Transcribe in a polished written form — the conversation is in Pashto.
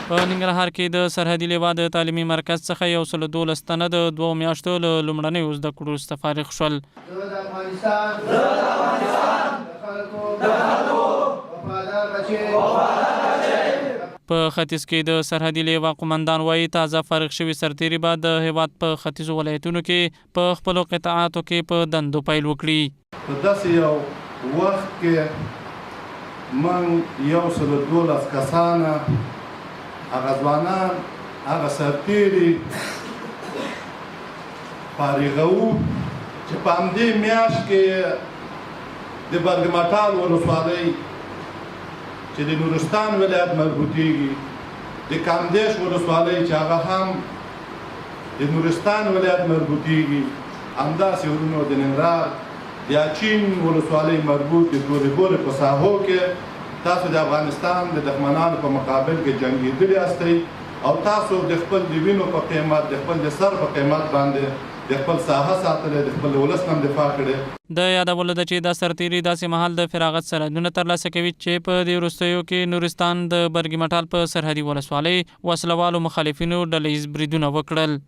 په ننګرهار کې د سرحدي لوا د تعلیمي مرکز څخه 112 تنه د 2 میاشتو له لومړنیو زده کړو وروسته فارغ شول. زه د افغانستان د خلکو وفادار بچی. په ختیځ کې د سرحدي لوا قومندان وايي، تازه فارغ شوي سرتېري به د هېواد په ختیځو ولایتونو کې په خپلو قطعاتو کې په دندو پیل وکړي. په داسې یو وخت کې موږ 112 کسانه هغه ځوانان هغه سرتېري فارغوو چې په همدې میاشت کې د برګمټال ولسوالۍ چې د نورستان ولایت مربوطېږي، د کامدېش ولسوالۍ چې هغه هم د نورستان ولایت مربوطېږي، همداسې ورونو د ننګرهار د اچین ولسوالۍ مربوط د تورې بورې په ساحو کې تاسو د افغانستان د دښمنانو په مقابل کې جنګېدلي یاستئ او تاسو د خپل د وینو په قیمت، د خپل د سر په قیمت باندې د خپل ساحه ساتلې، د خپل ولس نه دفاع کړې. د یادولو ده چې دا سرتېري داسې مهال د فراغت سندونه ترلاسه کوي چې په دې وروستیو کې نورستان د برګیمټال په سرحدي ولسوالۍ وسله والو مخالفینو ډله ییز بریدونه وکړل.